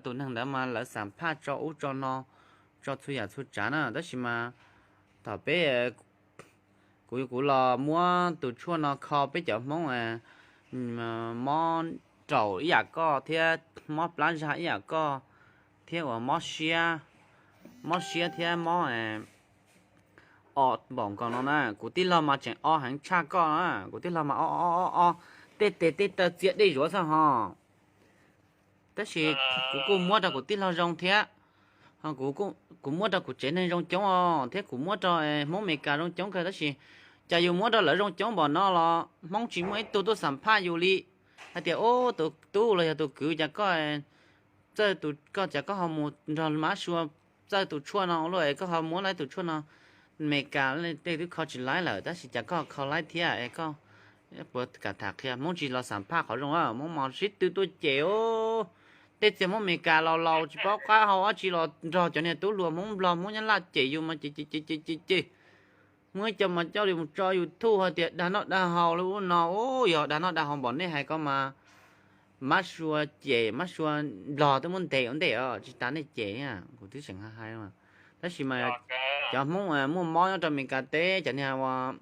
tus neeg ntawd mas lawv xam phaj tso ub tso no, tso txhua yam txhua tsav na. Tab sis mas thaum peb, kuv kuv los muab tus tshuaj no kho peb cov Hmoob, mob raum ib yam koj thiab mob plab zag ib yam koj, thiab uas mob siab, mob siab thiab mob o npaum nkaus no na. Kuv tij laug mas tseem o heev tshaj koj na, kuv tij laug mas o o o o, tej tes tej taw txia dej zuav xwb ho. Tab sis kuv kuj muab rau kuv tij laug zoo thiab, kuv muab rau kuv tsev neeg zoo coob os, thiab kuv muab rau Hmoob Amelikas zoo coob kawg, tab sis cas yus muab rau lawv zoo coob npaum no los Hmoob tsis muaj ib tug tuaj xam phaj yus li, hais tias, Ub, tus tub los yog tus kwv, cas koj txawj tus, koj cas koj ho mus nrog mab sua txawj tus tshuaj no ua luaj es koj ho muab lawv tus tshuaj no, Amelikas tej twb kho tsis laib lawm tab sis cas koj kho laib thiab es koj puas kam tham qhia? Hmoob tsis los xam phaj qhov zoo, Hmoob mas sib tw tuaj cem os. Tej txiag Hmoob Amelikas laus laus tsis paub qab hau dab tsi los nrog cov niag tub hluas Hmoob Nplog Hmoob Nyab Laj cem yus mas cem cem cem cem cem. Muaj ib co mas coj li mus tso YouTube hais tias dag noj dag haus li ub no, ub, yog dag noj dag haus npaum nej hais ko mas mab sua cem, mab sua Nplog twb muab ntes ua ntej os, tsis tas nej cem, kuv twb tseem hais hais. Tab sis mas cov Hmoob muaj mob nyob rau Amelikas teb, cov niag uas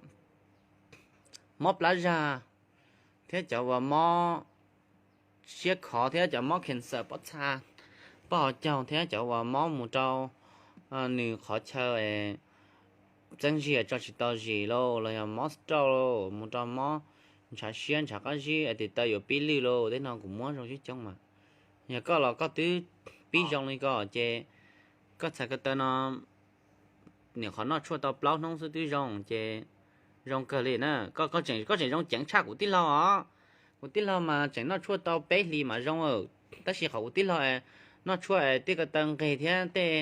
mob plab zag thiab cov uas mob siab khov thiab cov mob cancer pob txha pob hauv caug thiab cov uas mob mus rau nws qhov chaw txeeb zig tso tsis tau zis lauj, los yog mob stroke lauj, mus rau mob ntshav siab ntshav qab zib es tes taw yuav pib lwj lauj, tej no kuv muab zoo coob coob mas. Yog koj los koj twb pib zoo li ko ces koj txhais ko taw no, nim qhov noj tshuaj tau plaub hnub xwb twb zoo ces zoo kawg li na. Koj, koj tseem zoo ceev tshaj kuv tij laug os. Kuv tij laug mas tseem noj tshuaj tau peb hlis mas zoo, tab sis qhov kuv tij laug noj tshuaj tej ko taw nqeg thiab tej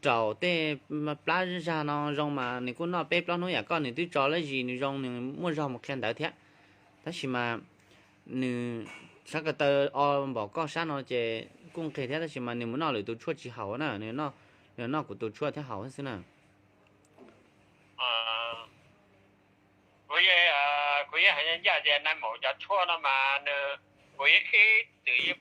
raum tej plab zag no zoo mas nws kuj noj peb plaub hnub yam koj, nws twb tso lawm zis nws zoo nws muaj zog mus qhia ntawv thiab. Tab sis mas nws sab ko taw o npaum koj sab no ces kuj nqeg thiab, tab sis mas nws mus noj lwm tus tshuaj tsis haum na, nws noj kuv tus tshuaj thiab haum xwb na. Kuv, kuv yeej hais ncaj tias nais maum cov tshuaj no mas nws, kuv yeej ib txwm yeej